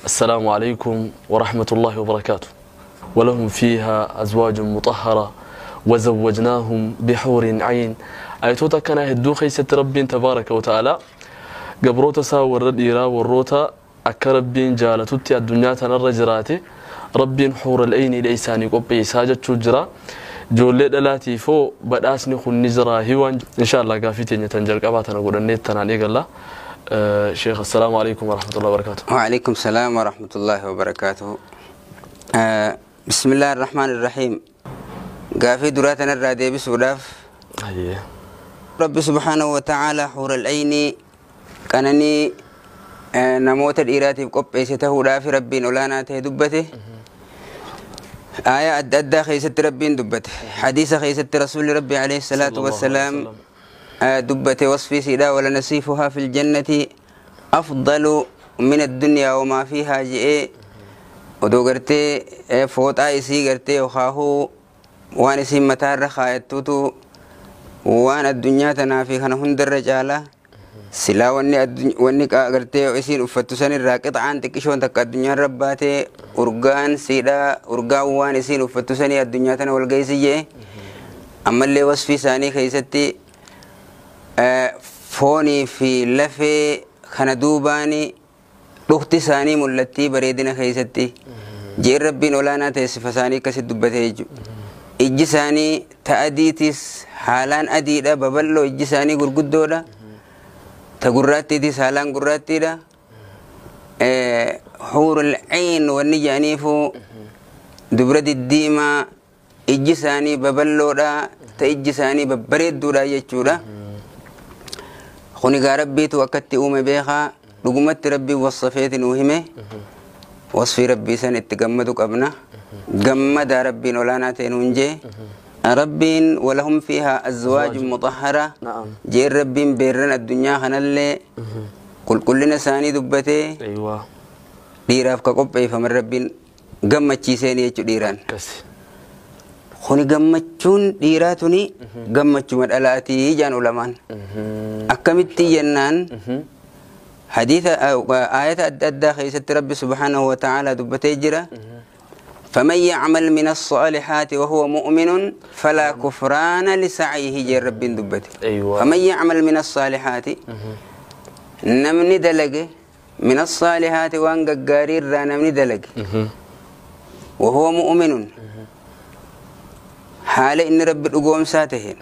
السلام عليكم ورحمة الله وبركاته. ولهم فيها أزواج مطهرة وزوجناهم بحور عين. آياتوتا كان هدو خيسة ربين تبارك وتعالى قبروتا سا ورد إيرا وروتا أكربين جالتوتي الدنيا تنرجراتي ربين حور العين لإيساني قبي ساجة تجرا جولي دلاتي فو بداسني خن نجرا هيوان إن شاء الله قافتين يتنجل قباتنا قول النيت تناني قال شيخ السلام عليكم ورحمة الله وبركاته. وعليكم السلام ورحمة الله وبركاته. بسم الله الرحمن الرحيم. قافي دراتنا الرادي بسوداف. رب سبحانه وتعالى حور العين كانني نموت الإيراتي بقبعيسته دافي ربين ولانا تهدبته. آية أدى خيسة ربين دبته. حديث خيسة رسول ربي عليه الصلاة والسلام دبته وصفي سيدا ولنصيفها في الجنة أفضل من الدنيا وما فيها جئ ودو قرتي فوت آيسي قرتي وخاهو وان اسم متار خايتوتو وان الدنيا تنافي خنهن الرجالة سلا وني قرتي وإسين أفتوسن الراكط عن تكشون تك الدنيا رباتي أرجان سيدا أرجان وان إسين أفتوسن الدنيا تنا والجيسية. أما اللي وصفي ثاني خيستي فوني في لفي خندوباني لختي ثاني ملتي بريدنا خيستي جير ربي نولانا تسف ثاني كسد دبتيج إجي ثاني تأديتس حالان أديدا ببلو إجي ثاني غرغدودا تغراتي تس حالان غراتي دا حور العين والنجانيفو دبرد الديما إجي ثاني ببلو دا تإجي ثاني ببريد دودا يجودا خوني ربي توكدت أم بيخا رقمت ربي وصفيت نوهمه وصفي ربي سن اتجمدك أبنا جمد ربي نولانا تنونجي ربي ولهم فيها أزواج مطهرة. جير ربي بيرن الدنيا خنالي كل كلنا ساني دبتي. أيوة ديراف كقبي فمن ربي جمد شيساني يجو ديران خوني جمدتون ديراتني جمدتون الآتي جان علمان أكملت جنان حديث آية أدى خيسة ربي سبحانه وتعالى دبتي جرا فمن يعمل من الصالحات وهو مؤمن فلا كفران لسعيه جر ربي دبتي. أيوة. فمن يعمل من الصالحات نمني دلق من الصالحات وان قارير نمني دلق وهو مؤمن حال إن رب الأقوم ساتهن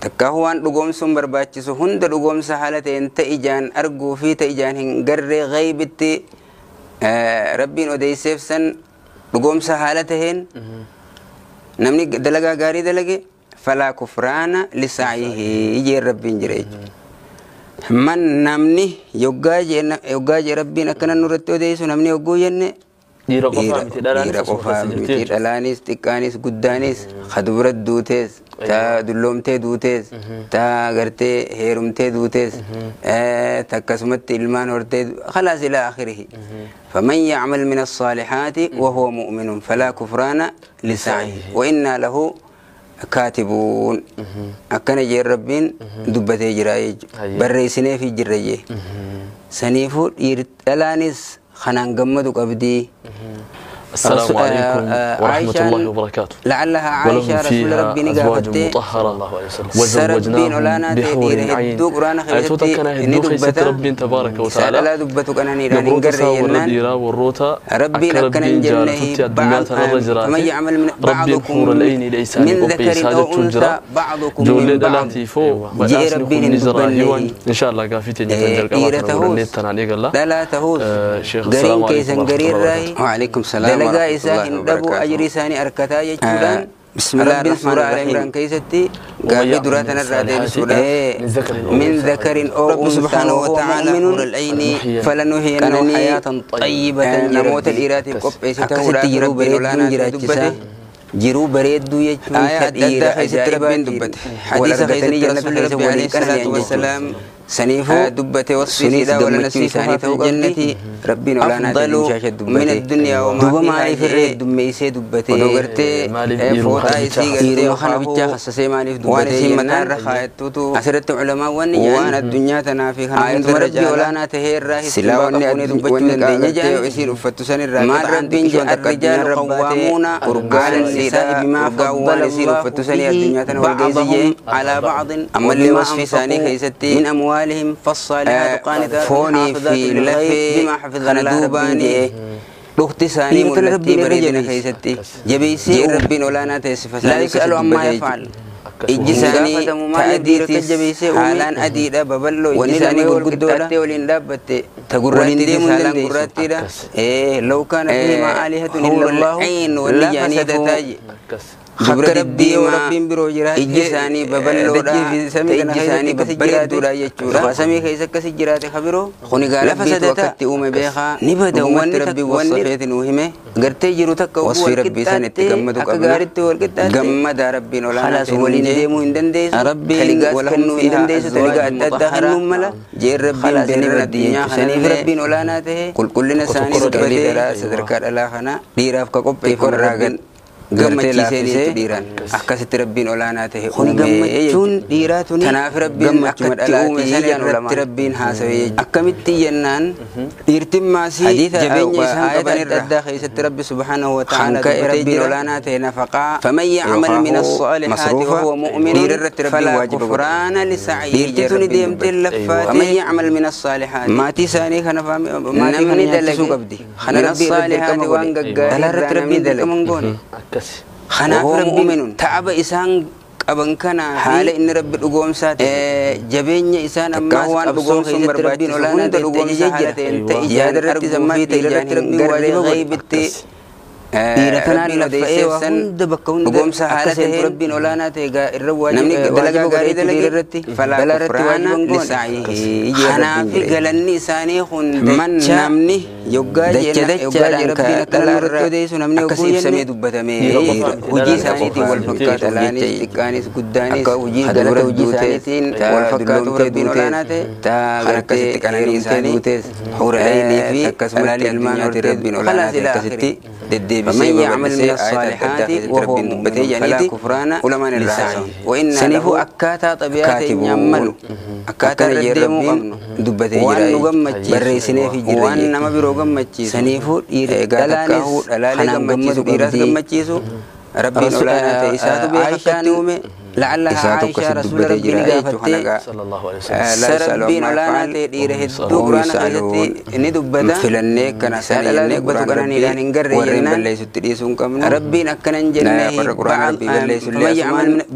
تكهوان الأقوم سمبر باتشسو هند الأقوم سحالتين تإجان أرجو في تإجان هنجر غيبتي ربي نودي سيفسن الأقوم سحالتهن نمني دلقا قاري دلقي فلا كفران لسعيه يجي ربي جريج من نمني يوجاج ربي نكنا نورتو ديسو نمني يوجو ين dhiira qofaa miti dhalaanis xiqqaanis guddaanis kadubra duutees ta dulloomtee duutees ta gartee heerumtee duutees takkasumatti ilmaan hortee خلاص إلى آخره. فمن يعمل من الصالحات وهو مؤمن فلا كفران لسعيه وإنا له كاتبون. أكن جير ربين دبتي جرايج بريسني في جريه سنيفو دhalaanis خنان جمدك أبدي. السلام عليكم ورحمة الله وبركاته. لعلها عائشة رسول ربي أزواج مطهرة وزوجناهم بحور عين. آياتوتا كان هدو خيسة ربي تبارك وتعالى قبروتا سا والرديرا والروتا أكربين جالتوتي الدنيا تنرجراتي ربي حور العين لإيساني قبي ساجة تجرا جولي دلاتي فو بداسني خن نجرا هيوان إن شاء الله قافتين يتنجل قباتنا قولنيت تناني قال شيخ السلام عليكم ورحمة الله وبركاته. وعليكم السلام دلقا إساه هندبو أجري ساني أركتا يجودان. بسم الله الرحمن الرحيم. كيستي قابل دراتنا الرادي من ذكر أو رب سبحانه وتعالى حور العين فلنحيينه حياة طيبة. نموت الإيرات أكست جرو بريد jiruu bareedduu jechuun ta dhiira ajaa'ibaatiin wal argatanii jannata keessa waliin qanani'an jechuudha. Saniifuu dubbate wasfiidha wala nasiifahaa fil jannati rabbiin olaanaa ta'e dimshaasha dubbate. Duuba maaliif irra heddummeessee dubbate? Odoo gartee fooxaa isii gartee kana bichaa hassasee maaliif dubbate? Waan isiin mataarra kaayattuutu asirratti culamaawwan waan addunyaa tanaa fi kana hunda rabbii olaanaa ta'e irraa silaa wanni dubbachuu dandeenya jedhan isiin uffattu san irraa maal rabbiin jedha arrijaalu qawwaamuuna urgaan isiidha bimaa faddala isiin uffattu sanii addunyaa tana wal geessiyee alaa bacdin ammallee wasfii isaanii keessatti min amwaalihim fassaalihaatu qaanitaatun haafizaatun lilghaybi bimaa hafiza kana duubaani dhukti isaanii mul'attii bareedina keessatti jabeessee rabbiin olaanaa ta'e sifa isaanii keessatti dubbatee ijji isaanii ta'adiitis haalaan adiidha babal'oo ijji isaanii gurguddoodha waliin dhaabbatte ta gurraattiitis haalaan gurraattiidha law kaana fiihimaa aalihatun illa allahu lafasadata dubra diddiimaa rabbiin biroo jiraate ijji isaanii babal'oodha ijji isaanii babbareedduudha jechuudha samii keessa akkasi jiraate kabiroo kuni gaa rabbiitu akkatti uume beekaa ni bada wanni rabbii wasafeeti nuu hime gartee jiru takka wasfii rabbii san itti gammadu qabna gaaritti wal qixxaatte gammadaa rabbiin olaanaa ta'e waliin deemuu hin dandeessu taligaas kennuu hin dandeessu taligaa adda addaa kennuun mala jeen rabbiin beekan addunyaa saniif rabbiin olaanaa ta'e qulqullina isaanii dubbatee sadarkaa dhalaa kana dhiiraaf ka qopheeffame rabbiin gammachiisee dhiiraan akkasitti rabbiin olaanaa ta'e kuni gammachuun dhiiraa tuni tanaaf rabbiin akkatti uume sana irratti rabbiin haasawee akkamitti jennaan dhiirtin maasii jabeenya isaan qaban irra addaa keessatti rabbi subhaanahu wa ta'ala dubbatee rabbiin olaanaa ta'e nafaqaa faman ya'mal min as-saalihaati wa huwa mu'min dhiira irratti rabbiin waajiba kufraana lisa'yi dhiirti tuni deemtee laffaatee faman ya'mal min as-saalihaati maatii isaanii kana maatii kana nyaachisuu qabdi kana rabbii irratti waan gaggaarii irratti rabbiin dirqama hin goone kanaaf rabbiin ta'aba isaan qaban kana haala inni rabbi dhugoomsaa ta'e jabeenya isaan ammaas waan dhugoomsuun rabbiin olaanaa ta'e dhugoomsa haala ta'een ta'e yaada irratti zammaa ta'e irratti rabbiin waajiba godhe dhiira kanaan laffa'ee waa hunda bakka hunda dhugoomsa haala ta'een rabbiin olaanaa ta'e irra waajiba dalagaa gaarii dalage irratti balaa irratti waajiba hin goone kanaaf galanni isaanii kun dachaa namni yoggaa dachaadhaan rabbiin akkana irratti odeessu namni akkas ibsamee dubbatame hojii isaaniitiin wal fakkaatu jecha xiqqaanis guddaanis akka hojii galata hojii isaaniitiin wal fakkaatu rabbiin olaanaa ta'e kan akkasitti qananii isaanii hura'eenii fi akkasumatti ilmaan hortee rabbiin olaanaa ta'e akkasitti deddeebisee babal'isee ayata adda addaa keessatti rabbiin dubbatee jedhaniiti ulamaan irraa haasa'u. Saniifuu akkaataa xabiyaa teenyaan malu akkaataa irra deemuu qabnu dubbatee jira waan nu gammachiisu barreessinee fi jirra waan nama biroo gammachiisu saniifuu dhiira dhalaanis dhalaalee gammachiisu dhiiras gammachiisu rabbiin olaanaa ta'e isaatu beeka akkatti uume la'allaha Aishaa rasuula rabbii ni gaafattee rabbiin olaanaa ta'e dhiira hedduu quraana keessatti ni dubbata filannee kana sana jennee dubbatu qananiidhaan hin garree jennaan balleessutti dhiisuu hin qabnu rabbiin akkana hin jenne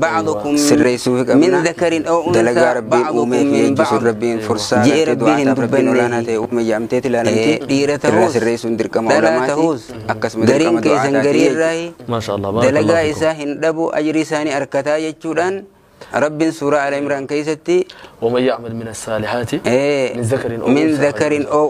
ba'dukum sirreessuu fi qabna min dhakarin aw unsaa dalagaa rabbiin uumee fi jechuun rabbiin fursaa ji'ee rabbiin hin dubbanne olaanaa ta'e uume jedhamteeti ilaalamti dhiira ta'uus sirreessuun dirqama olamaati akkasuma dirqama gariin keessan garii irraa Maasha Allah dalagaa isaa hin dhabu ajrii isaanii arkataa jechuudhaan rabbiin suuraa Al Imraan keessatti ومن يعمل من الصالحات من ذكر من ذكر أو